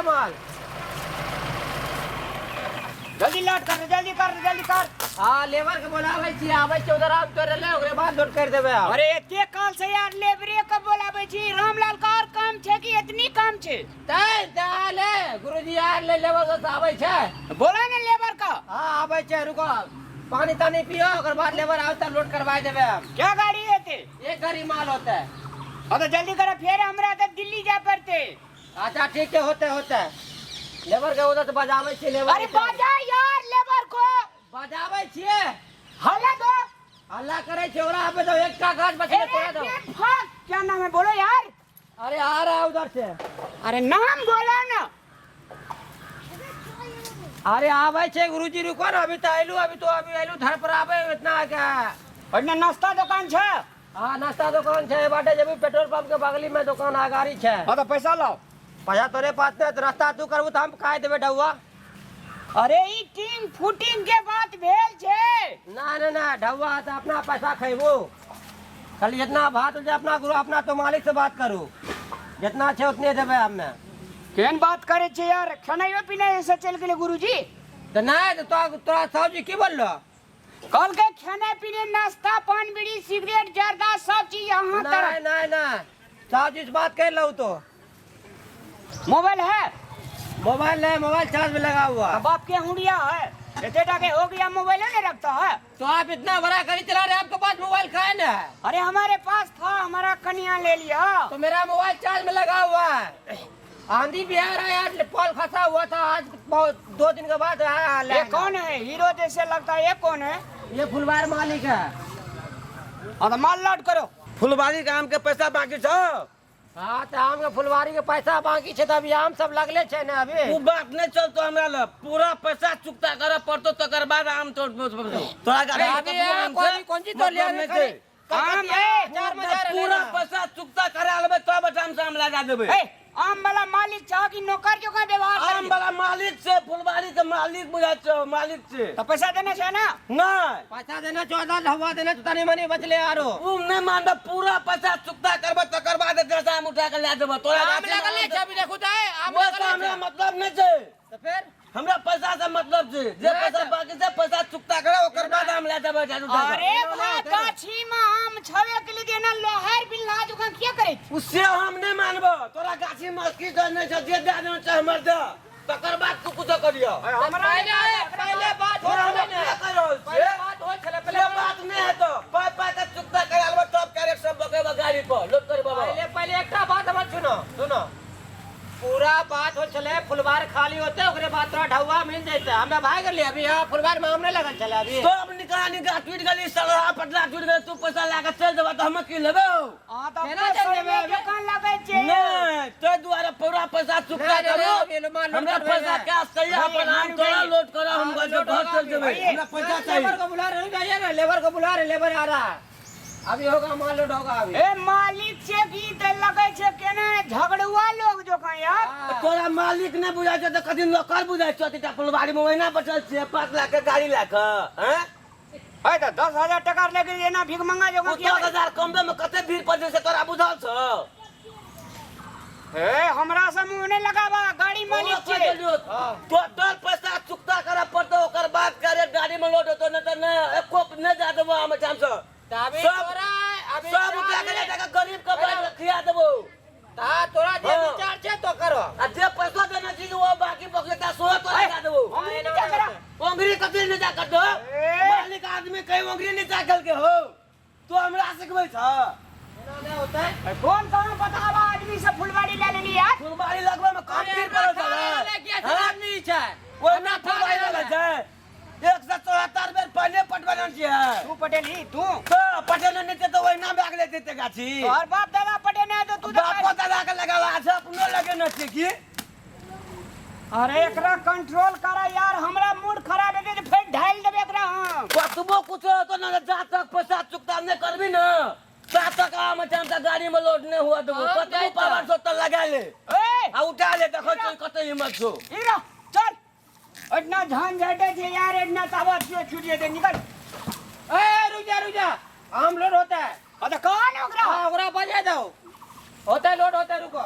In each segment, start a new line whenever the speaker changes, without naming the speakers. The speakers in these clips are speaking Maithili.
माल।
जल्दी लोड कर, जल्दी कर, जल्दी कर।
हाँ, लेबर के बोलाबै छी, आबै छै उधर, आम तोड़े ले, ओकरे बाद लोड कर देबै आब।
अरे एते काल से यार लेबरे के बोलाबै छी, रामलाल का और काम छै कि एतनी काम छै?
तै ले गुरुजी आर ले लेबर से आबै छै।
बोला ने लेबर का।
हाँ आबै छै, रुको, पानी तानी पियो, ओकर बाद लेबर आउ तब लोड करवाई देबै हम।
क्या गाड़ी हेतै?
एक गाड़ी माल होतै।
हाँ तो जल्दी करो, फिर हमरा तो दिल्ली जाय पड़ते।
अच्छा ठीक है, होते होते लेबर के उधर से बजाबै छियै लेबर।
अरे बजा यार लेबर को।
बजाबै छियै।
हल्ला दो।
हल्ला करै छै ओकरा, आबे दो, एकटा गाछ बचलै तोड़ा दो।
अरे फक, क्या नाम है बोलो यार।
अरे आ रहा है उधर से।
अरे नाम बोलो ना।
अरे आबै छै गुरुजी, रुको ना, अभी तो आइलू, अभी तो अभी आइलू धर पर आबै इतना के।
ओने नाश्ता दुकान छै।
हाँ नाश्ता दुकान छै, बाटे जेबी पेट्रोल पंप के बगली में दुकान आ गाड़ी छै।
हाँ तो पैसा लाओ।
पैसा तोरे पास नहीं, तो रास्ता तू करबू तो हम खाए देबे ढौआ।
अरे ई टीम फुटिंग के बात भेल छै।
ना ना ना, ढौआ तो अपना पैसा खेबू, खाली जितना भात हो अपना गुरु अपना तो मालिक से बात करू, जितना छै उतने देबै हमे।
केहन बात करे छै यार, खेनाइयो पिनाइ से चलि गेलै गुरुजी।
तो नहीं तो तोरा साहु जी की बोललो?
कहलकै खेनाइ पिनाइ नाश्ता पान बीड़ी सिगरेट जर्दा सब चीज अहाँ
नहीं
तरफ।
नहीं नहीं, साहु जी से बात कर लो तो।
मोबाइल है?
मोबाइल है, मोबाइल चार्ज में लगा हुआ।
तो बाप के हुंडिया है, इतने टाके हो गया मोबाइल नहीं रखता है।
तो आप इतना बड़ा गाड़ी चला रहे हैं, आपके पास मोबाइल का है ना?
अरे हमारे पास था, हमारा कन्या ले लिया।
तो मेरा मोबाइल चार्ज में लगा हुआ है। आंधी भी आ रहा है यार, पोल फंसा हुआ था आज बहुत 2 दिन के बाद आया है।
ये कौन है? हीरो जैसे लगता है, ये कौन है?
ये फुलवार मालिक है।
हाँ तो माल लोड करो।
फुलवारी के आम के पैसा बाकी छो?
हाँ तो आम के फुलवारी के पैसा बाकी छे, तो अभी आम सब लगले छे ना अभी।
उ बात नहीं चलतो हमरा लग, पूरा पैसा चुकता करे पड़तो तकर बाद आम तोड़ तोरा गाड़ी
अरे अभी
आम
कौन कौन चीज तोड़ लिया
मतलब नहीं
खाली?
छै।
आम है,
चार में जा रहे
पूरा
ना।
पैसा चुकता करा लेबै तब आम से आम लगा देबै।
ए, आम वाला मालिक चाह कि नौकर जो का व्यवहार
आम
करी?
वाला मालिक से फुलवारी के मालिक बुझाइ छौ, मालिक से।
तो पैसा देना छै ना?
नहीं।
पैसा देना 14 हवा देना तनी मनी बचले आरो।
उ नहीं मानबे, पूरा पैसा चुकता करबै तकर बाद एतरा आम उठा के लए जेबै। तोरा
आम
गाछी में
लगले
आम
छै अभी देखू तऽ, आम
वो
लगले
तऽ हमरा
छै।
मतलब नहीं छै।
तऽ फेर?
हमरा पैसा से मतलब छै, जे
नहीं
पैसा
तऽ-
बाकी छै पैसा चुकता करे ओकर बाद आम लए जेबै झाड़ू उठा के।
अरे भाई गाछी में आम छवे के लिए देना लोहार बिल्ला जो किया करे?
उससे हम नहीं मानबो, तोरा गाछी में की दे नहीं छै, जे दे देना छै हमर दे, तकर बाद तू कुछो करियो।
हमरा
पहले पहले बात हो
तोरा
छलै
हम
ने।
किया कहि रहल
पहले
छियै?
बात हो छलै, पहले
से बात नहीं हेतौ, पाइ पाइ के चुकता करा लेबै तब करे सब बकेबै गाड़ी पर लोड करबै।
पहले पहले एकटा बात हमर सुनो सुनो, पूरा बात हो छलै, फुलवार खाली होते ओकरे बाद तोरा ढौआ मिल जैते। हमे भाग गेलियै अभी, यहाँ फुलवार में आम नहीं लगल छलै अभी।
सब निका निका टूट गेली, सलहा पटला टूट गेली, तू पैसा लए के चलि जेबह तऽ हम की लेबै हौ?
हाँ तो
केना
अपना
चलि जेबै
सोने
अभी?
दुकान लगै छै।
नहीं, ताहि दुआरे पूरा पैसा चुकता
नहीं, नहीं,
करू।
अभी माल लोड
हमरा
करबै
पैसा
ने।
कैश चाहिए,
नहीं,
अपन आम
माल
तोरा
उठाइए।
लोड करऽ, हम
हाँ,
घर
लोड होगा
चलि
अभी।
जेबै।
भाई,
हमरा पैसा
नहीं,
चाही।
लेबर को बुला रहे, जाइए ना, लेबर को बुला रहे, लेबर आ रहा है अभी, होगा माल लोड होगा अभी।
ए मालिक से की त लगै छै केना झगड़ुआ लोग जोका यार।
हाँ।
तोरा मालिक नहि बुझाइ छौ तऽ कथी नौकर बुझाइ छौ? तीटा फुलबाड़ी मे ओहिना बैठल छियै 5 लाख के गाड़ी लए कऽ, हैं?
है त 10,000 टका लगे एना भीख मंगा जोका
ओ
किया?
10,000 कमबे मे कते भीड़ पड़ छै तोरा बुझल छौ?
ए हमरा से मुंह नहीं लगावा, गाड़ी मालिक छै।
टोटल पैसा चुकता करे पड़तौ ओकर बाद करे गाड़ी में लोड होतो, नहीं तऽ नहि एको नहि जा देबो हम एहिठाम से।
तऽ अभी
सब-
तोरा अभी
सब उठा के ले जाके गरीब के बैठ के खिया देबो।
ता तोरा जे
हाँ।
विचार छै तो करो,
आ जे पैसा देने छी वो बाकी बकलेता सेहो तोरा दे देबो।
अंगुरी नीचा करा।
अंगुरी कथी नीचा कर दो?
ए।
मालिक आदमी कहीं अंगुरी नीचा कर के हो, तू हमरा सिखबै छ?
एना नहि होतै।
ए, कौन कहाँ बतावा आदमी से फुलवाड़ी ले लेली यार।
फुलबाड़ी लगबै में कम भीड़ पड़ल छलै?
किया छै आदमी छै?
ओहिना फुलबाड़ी लगै छै? 174 बेर पहिले पटबेने छियै।
तू पटेली तू
तो पटेने नहि छै तऽ ओहिना भाग लेते ते गाछी।
तोहर बाप दादा पटेने है तो तू तो
बापो दादा के लगावा छै, अपनो लगेने छियै की?
अरे एकरा कंट्रोल करा यार, हमरा मूड खराब हेतै तऽ फेर ढालि देबै एकरा हम।
कतबो कुछो होतो ना, जा तक पैसा चुकता नहीं करबी ना ता तक आम टाइम तक गाड़ी में लोड नहीं हुआ देबो।
आम
कतबो
जाइता।
पावर छौ तऽ लगा ले
ए
आ उठा ले, देखो छौ कते हिम्मत छौ।
ई रह, चल एतना झंझटे छै यार, एतना ताबत क्यों छूट जेतै, निकल।
ए रुक जा रुक जा, आम लोड होता है।
अरे कौन ओकरा?
हाँ, ओकरा बजे दो, होता है लोड होता है, रुको।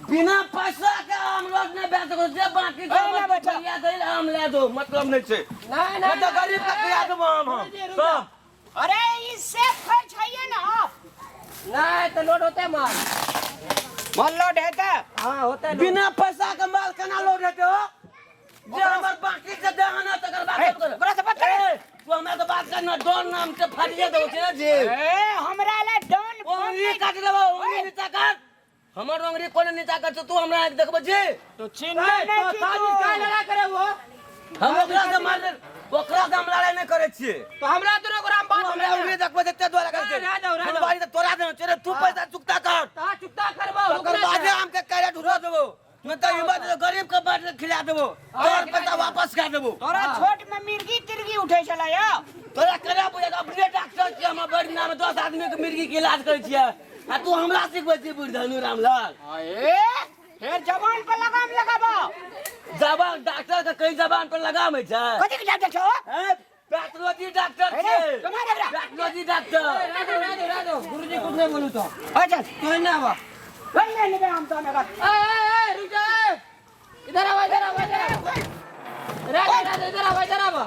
बिना पैसा के आम लोग नहीं बेच सको जे बाकी
ए, ना बच्चा।
लिया दे आम ले दो मतलब नहीं छै
नहीं
नहीं तो गरीब का खिया देबो आम हम
रुक जा।
सब
अरे इससे खाइ छैये ना
नहीं तो लोड होते माल
माल लोड हेतै
हाँ होते लोड।
बिना पैसा के माल केना लोड हेतै हो जे हमर बाकी से दे आना तकर बाद
ए,
कर
ओकरा से बात कर।
ए, तू हमरा से बात करना डॉन नाम से फाड़िए देबो छै जी
ए हमरा ला डॉन फोन
उंगली
नहीं
काट देबो उंगली नीचा कर हमर उंगली कोने नीचा कर तू हमरा आँखि देखबो जी
तो चिन्ह
ए,
नहीं
तो
छी
साजिश
तू।
काहे लड़ा करे वो
हम ओकरा से मार ओकरा से हम लड़ाई नहीं करे छियै
तो हमरा तो ओकरा हम
तू
बात
हमरा उंगली देखबो जते द्वारा कर
रह दो, रह दो।
फुलबाड़ी तो तोरा देना छै तू पैसा चुकता कर
ता चुकता करबो
ओकर बादे आम के कैरेट उठा देबो नहीं तो ई बात गरीब के बांट के खिला देबो तोर पैसा वापस कर देबो
तोरा छोट में मिर्गी तिर्गी उठे छला या
तोरा केना बुझे अपने डॉक्टर छियै हम बड़ नाम 10 आदमी के मिर्गी के इलाज करै छियै आ तू हमरा सिखबै छी बुढ़धनु रामलाल
ए फेर जवान पर लगाम लगाबो
जबान डॉक्टर के कई जबान पर लगाम होइ छै
कथी के डॉक्टर छौ
हैं? पैथोलॉजी डॉक्टर
ए रे,
छै
तुम्हारे एकरा।
पैथोलॉजी डॉक्टर
रह दो रह दो रह दो गुरुजी कुछ नहीं बोलू तो
अच्छा
तो ना आवा
नहीं नहीं लेबे हम तो हमरा
ए ए ए रुक जा ए। इधर आवा इधर आवा इधर आवा रह दो रह दो इधर आवा इधर आवा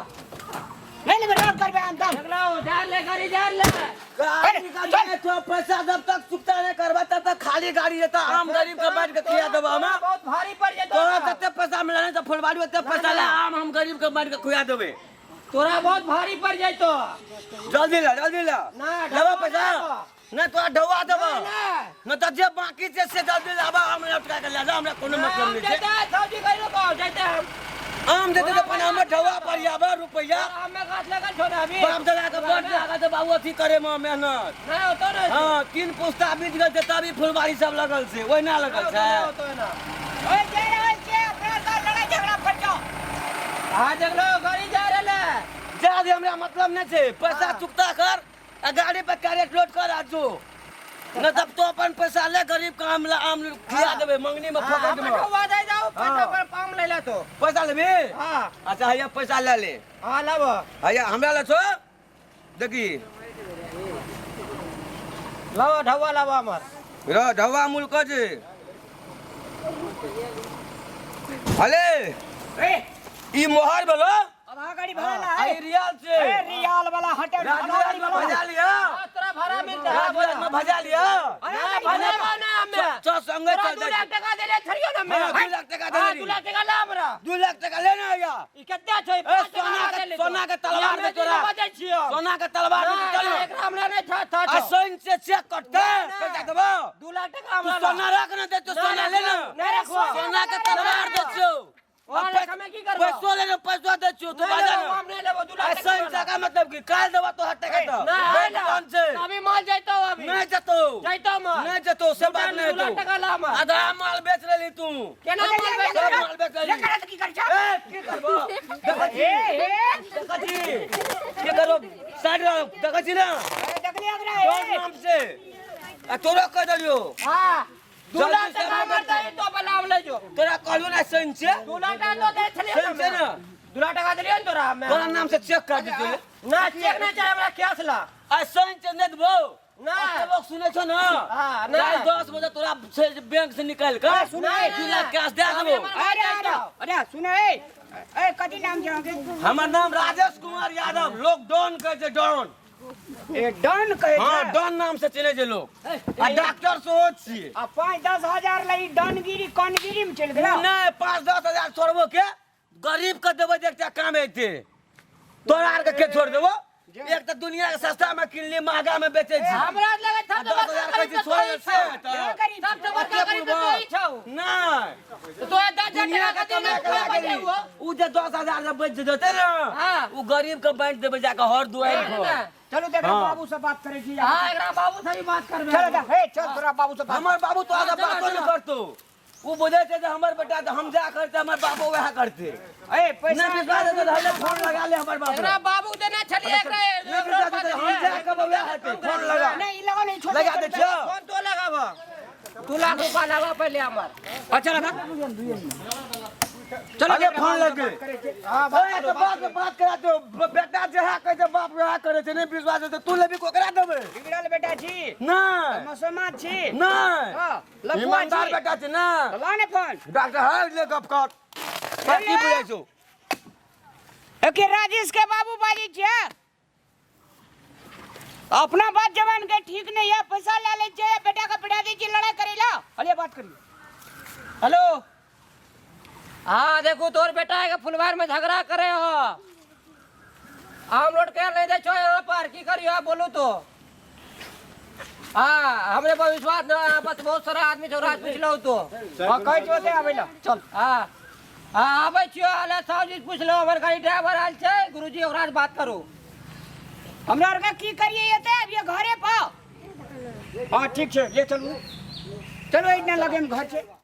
नहीं लेबे रोड करबे हम तो
देख लो झाड़ ले गाड़ी झाड़ ले
गाड़ी का नहीं तो पैसा जब तक चुकता नहीं करबा तब तक खाली गाड़ी जेता आम गरीब के बांट के खिया देबो हम
बहुत भारी पड़ जेतो
तोरा जते पैसा मिला नहीं तो फुलबाड़ी ओते पैसा ले आम हम गरीब के बांट के खुआ देबे
तोरा बहुत भारी पड़ जेतो
जल्दी ला जल्दी ला
ना,
लेबो
ढौआ
पैसा
लेबो।
ना तोरा ढौआ देबो
ना
ना तो जे बाकी छै से जल्दी लाबा आम लौटका के ले जा हमरा कोनो मतलब
हम
नहीं छै
जेते सब्जी कहियो को जेते हम
आम देते तो अपन हमर ढौआ पर आबे रुपैया
आम में गाछ लगल छो ना अभी
बाप दादा के बड़ लागल छै बाबू अथी करे में मेहनत
नहीं होतो ना
हाँ तीन पुस्ता बीत गेल छै तभी फुलबाड़ी सब लगल छै ओहिना लगल छै
नहीं होतो ना
ओए जे रहल छै अपना तो लड़ाई झगड़ा फट जाओ
हाँ जगलो गाड़ी जा रहले
जा दे हमरा मतलब नहीं छै पैसा चुकता कर आ गाड़ी पे कैरेट लोड कर आ जो न तब तो अपन पैसा ले गरीब के आम ला आम खिया देबे मंगनी में फोकट में
हाँ दे जाओ पैसा
हाँ।
पर पाम ले ले तो
पैसा लेबी
हाँ
अच्छा हैया पैसा ले ले
हाँ लाबो
हैया हमरा ले छो देखी
लाबो ढौआ लाबो हमर
र ढौआ मूल क जे हले
ए
ई मोहर भेलो
अब आ गाड़ी भरा ला
आ ई रियाल छै
ए रियाल वाला हटे
राजराज में भजा लिया
हाँ, तोरा भाड़ा मिलता है
राजराज में भजा लिया
ना भजेबो ना हमे
चल संगे
तोरा
चल
2 लाख टका देले छड़ियो ना
हाँ,
हमे
2 लाख टका
हाँ,
देले
2 लाख टका ला हमरा
2 लाख टका ले ना भैया
ई कते छै
ए, सोना के तलवार दे तोरा।
छियो
सोना के तलवार दे
ना,
चल
ना, एकरा हमरा नहीं था था
आ सोन से चेक कटते
ना, ना।
पैसा देबो
2 लाख टका
तू
हमरा ला।
सोना रख ना दे तू
ना,
सोना
ना,
ले ना
नहीं रखबो।
सोना के तलवार दे छियो
वहाँ
अब
लेके हमें की करबो?
पैसो ले पैसो दे छियो तू
नहीं
बाजा
लेबो, हम नहीं लेबो, 2 लाख
आ
टका
सोन
हमरा।
का मतलब की काल देबो तो हर टका तो
ना,
बैंक
ना।
कौन से
अभी माल जैतो अभी
नहीं जतो
जैतो माल
नहीं जतो से बात नहीं
2 लाख
तो
टका ला हमरा।
आधा माल बेच लेली तू
केना माल बेच
सब माल बेच लेली
लेकर की कर छा
ए की करबो देखै छी
ए ए
देखै छी की करबो साइड रह देखै छी ना
देखली एकरा
तोर
ए
नाम से आ तोरो कह देलियो
हाँ 2
जल्दी
लाख
से
टका
हमरा
हमर दही तो बलाम ले जो
तोरा कहलियो ना सैन से
2 लाख टका तो दे छलियो
सैन से ना
2 लाख टका देलियो ने तोरा हमे
तोरा नाम से चेक कर देते
ना चेक नहीं चाहे हमरा कैश ला
आ सैन से नहीं देबो
ना।
अते लोग सुनै छौ ना
हाँ, ना।
काल्हि 10 बजे तोरा से बैंक से निकालि कऽ
सुनै।
2 लाख कैश दए देबो
अरे अरे अरे सुन ए ए कथी नाम छै अहाँके
हमर नाम राजेश कुमार यादव लोग डॉन कहै छै डॉन
ए डॉन कहै
हाँ
छै
डॉन नाम से चिन्है छै लोग आ डॉक्टर सेहो छियै
आ 5-10 हजार लै डॉनगिरी कॉनगिरी में चलि गेला
नहि 5-10 हजार छोड़बो के गरीब के देबै जे एकटा काम हेतै तोरा आर के के छोड़ देबो एक तऽ दुनिया के सस्ता में किनली महंगा में बेचै छी
हमरा लगे था
आ 10,000 कहै छी छोड़ दे से हेतै।
सबसे बड़का गरीब तो तोही छौ
नहि
तो तोरा 10,000
दुनिया
टका
के
खातिर
कमाइ
नहीं
के
उठा
लागली।
हुआ
उ जे 10,000 से बचि जेतै ने
हाँ।
उ गरीब के बांटि देबै जाके हर दुआरि पर
चलू देखा
हाँ।
बाबू से बात करै छी
हाँ एकरा बाबू से भी बात करबे
चलो जा हे चल तोरा बाबू से बात
हमर बाबू तोरा से
हाँ, चलो,
बातो नहि
चलो।
करतौ उ बुझै छै जे हमर बेटा तऽ हम जा करतै हमर बाबू वएह करतै
ए पैसा
नहि विश्वास हेतै तऽ हले फोन लगा ले हमर बाबू
एकरा बाबू देने छलिए एकरा
नहि विश्वास हेतै तऽ हम जा कहबै वएह हेतै फोन लगा
नहीं ई लगा नहीं छोड़
लगा दै छियौ
फोन तो लगाब 2 लाख रुपा लगा पहले हमर
अच्छा लगा चलो
अरे फोन लग गेल
हां
ओए तऽ बाप से बात करा दो बेटा जे है कहै छै बाप वएह करै छै नहि विश्वास हेतै तू लेबी ओकरा देबै
बिगड़ल बेटा बेटा छी?
नहीं।
मुसलमान छी?
नहीं।
हाँ, लफुआ
ईमानदार
छी।
बेटा छी ना।
ला ने फोन।
डॉक्टर है ले गप कर। पर की बुझै छौ?
एके राजेश के बाबू बाजी छियै। अपना बात जवान के ठीक नहीं है, पैसा ले ले छे, बेटा के पढ़ा दी छी लड़ाई करे ला। अरे बात करिए।
हेलो। हाँ देखो तोर बेटा है फुलवार में झगड़ा करे हो, आम लोड के नहीं दे छो यहाँ पर, की करियो बोलू तो। हाँ हमरे पर विश्वास न है, बस बहुत सारा आदमी छो राज पूछ लो तो।
हाँ कहै छो ते आबै ला चल।
हाँ हाँ आबै छियो, अले साहु जी पूछ लो, हमर गाड़ी ड्राइवर आयल छै, गुरुजी ओकरा से बात करू।
हमरा आर के की करिए एते अभी घरे पर। हाँ ठीक छै ले चलू, चलो इतना लगे में घर छै।